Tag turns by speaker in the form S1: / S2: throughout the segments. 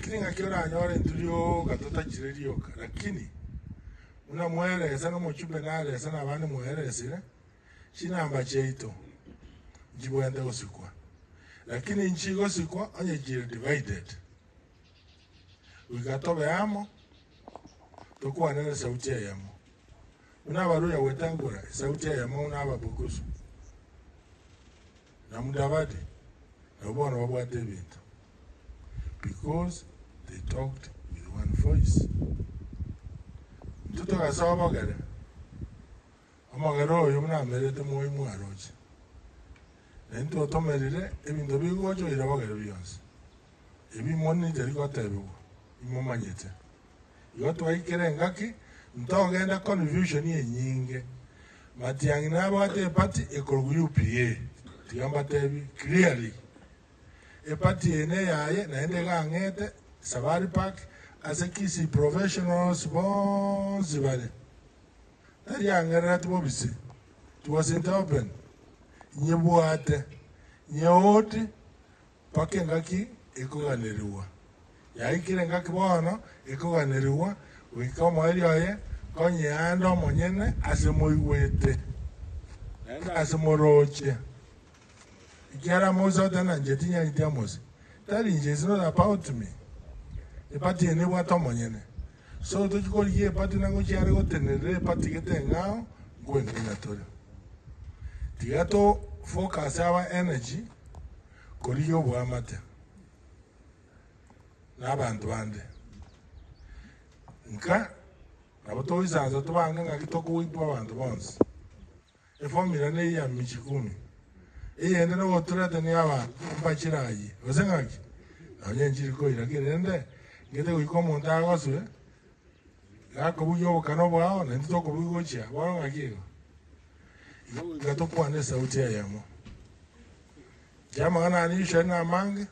S1: Lakini ng'aki oranyore intwe rioka totachire rioka, lakini buna mweresa na omochumbe naresa na abande mweresire, chinamba chiaito nchibwenerete gosikwa. Lakini nchigosikwa onye chire divided. Goika tobe amo, tokwanere esauti eyemo. Buna Abaluya gwetangora esauti eyemo buna Ababukusu na Mudavadi nabwo bono babwate ebinto because they talked with one voice. Intwe togasoa obogere, omogere oyo buna amerete moi mwaroche, na intwe otomerire ebinto bigocha oira bogere bionsi. Ebi moniteri gotebigwa, imomanyete. Igo twaikire engaki ntogenda confusion enyinge. Matiang'i nabwate eparty ekorokwa UPA, tiga mbatebi clearly. Eparty eye neyaye naende iga ang'ete Safari Park ase Kisii professionals bonsi bare. Tari ang'erereti bobisi, it wasn't open. Nyebwate, nyeote. Mpaka engaki ekoganerigwa. Yaikire engaki bono ekoganerigwa goika omoerio oye konyeanda omonyene ase moigwete, naende ase moroche. Ekiagera Musa oteba ng'a inche tinyareti Amosi, tari inche, it's not about me. Epati eye nebwate omonyene. So tochia korigia epati na ngochia are gotenerera epati gete eng'ao, nkoeng'ina tore. Tiga to focus our energy korigia oboamate na abanto bande. Nka nabo togoisansa tobange ng'aki tokogoipwa abanto bonsi. Eformula neye ya michi kumi. Eyende nogoturetania abanto mbachire ayie. Gose ng'aki? Nonye nchiri koira ki rende ngete goika omonto agoswe gakobugia obokano bwao naintwe tokobugia gochia bono ng'aki igo? Igo goika tokwane esauti eyemo. Inche amang'ana ane usually namange,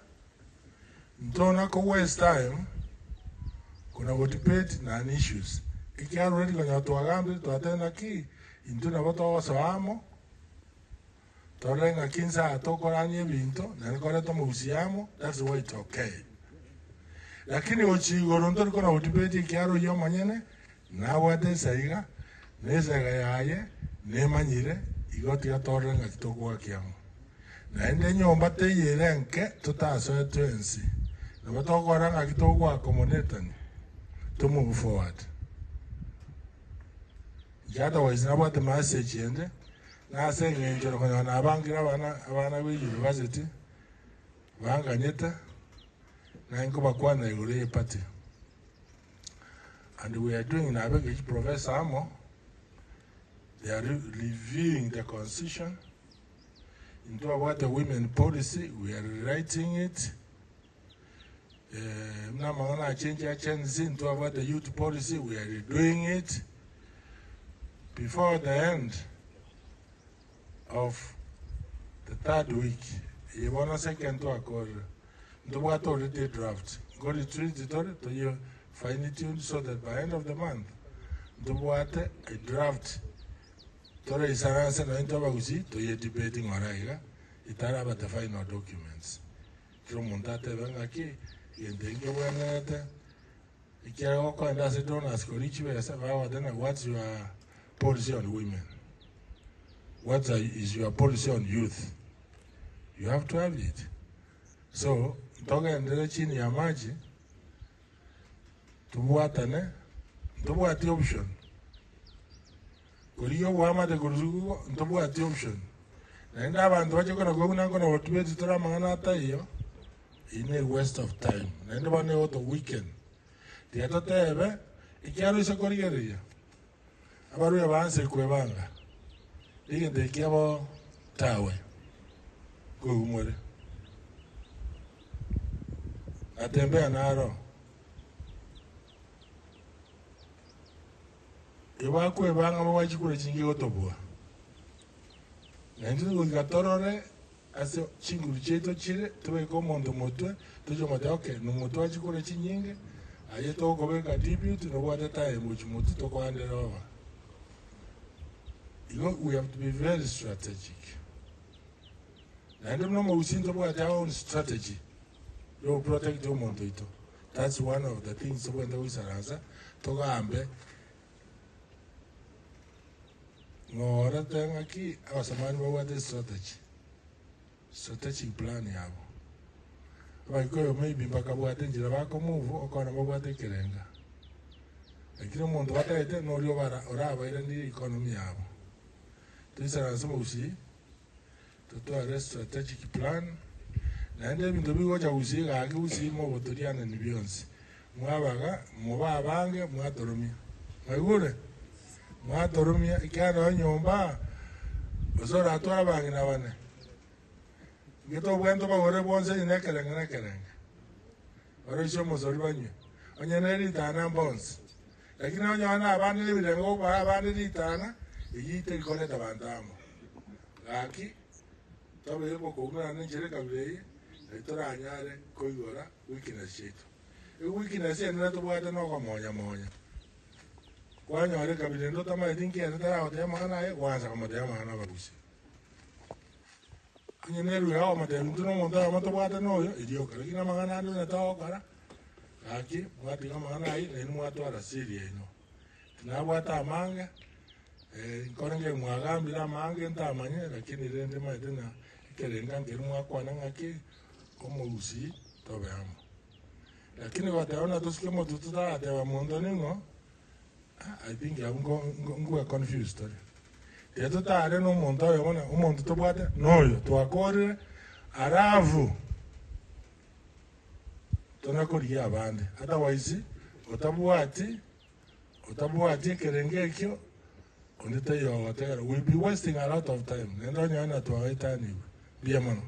S1: ntona ko waste time kona go debate non issues, ekiagera already konya twagambire twatebire naki intwe nabo togosoa amo, torore ng'aki inse aa tokorania ebinto naende koreta omogusii amo that's why it's okay. Lakini gochia igoro ntori kona go debate ekiagera oyio omonyene nabwate esaiga, na esaiga yaye nemanyire, igo tiga torore ng'aki togoakia amo. Naende enyomba teiyo ere enke totasoe twensi, nabo tokora ng'aki togoakomonetani to move forward. Inche otherwise nabwate message ende, nase eng'encho okonyora nabangire abana abana be university, banganyete, naye nkobakwanera igoro ye party. And we are doing nabeke chiprofessor amo, they are reviewing the constitution, Ntwabwate women policy, we are rewriting it. Eh, buna amang'ana achenche achensi, ntwabwate youth policy, we are redoing it. Before the end of the third week, eye bono second twakorire, ntobwate already a draft. Nko retreat tore, toye fine tune so that by end of the month, ntobwate a draft Toreisaranse naintwe abagusii toye debate ng'ora iga etaraba the final documents. Kera omonto atebe ng'aki egento eki nkebwenerete ekiagera gokoenda ase donors koria chibesa bagoteba ng'a what's your policy on women, what is your policy on youth, you have to have it. So ntogenderere chini ya maji tobwatane ntobwati option. Korigia oboamate korwa isiko ntobwati option. Naende abanto bache kona koigwa buna nkona gotubeti tore amang'ana ataiyo, eyio ne waste of time. Naende bono nigo to weaken. Tiga totebe, ekiagera oise korigereria, abaruya baanse kwebanga, egento eki kiabo tawe, nkoigwa more. Natembea naro. Ebakwebanga babwache chikura chinge gotobua. Naintwe goika torore ase chinguru chiaito chire, tobeke omonto motwe, toche komotebia okay, nomotwe chikura chinyinge, aye togokobeka deputy nobwate time gochia motwe tokohandere over. Igo we have to be very strategic. Naende buna omogusii ntobwate our own strategy yogoprotect omonto oito. That's one of the things tobwenerete goisaransa togambe ng'orete ng'aki abasamani babwate estrategy, strategic plan yabo. Abaikoyo maybe mbakabwate enchera bakomove okona babwate ekerenga. Lakini omonto bataete noria obara orabairanie economy yabo. Toisaranse omogusii. Totware strategic plan, naende ebinto bigocha gusii gaki gusii mogotorianani bionsi. Mwabaga, mobe abange mwatoromia. Mwaigure? Mwatoromia ekiagera nonya nyomba gose oratware abang'ina bane. Inki tobwenerete tobagorere bonsi onye na ekerenge na ekerenge. Baroisie omosori banywe. Onye ne ritana mbonsi. Lakini onye na abande na ebirengo okobaa abande ritana, eyio terikoreta abanto amo. Gaki, tobe okoumera nenchera ekabira eye, nari toranyare koigora weakness chiaito. Eweakness enene tobwate nokomonya-monya. Kwanyora ekabira ende otamaeti nki ere taragotebia amang'ana aye, gwansa komotebia amang'ana abagusie. Onye nerue agomotebia intwe nomonto oyomo tobwate noyo, erio oka. Lakini amang'ana ande onye togokora, gaki mwatiga amang'ana ayio nainwe mwatwara siri yaino. Tinabwate amange, nkorenge mwagambire amange ntamanye, lakini rende maete ng'a ekerenga nkeri mwakwana ng'aki, omogusii tobe amo. Lakini goteba buna tosike omotwe totarateba monto ning'o, I think abwo nko nko nkwe confused tore. Tiga totare na omonto oyomo na omonto tobwate noyo twakorire alafu tona korigia abande otherwise otabwati otabwati ekerengo ekio onde taiyo ogotegera will be wasting a lot of time naende onyore na twaetanigwe. Mbuya mono.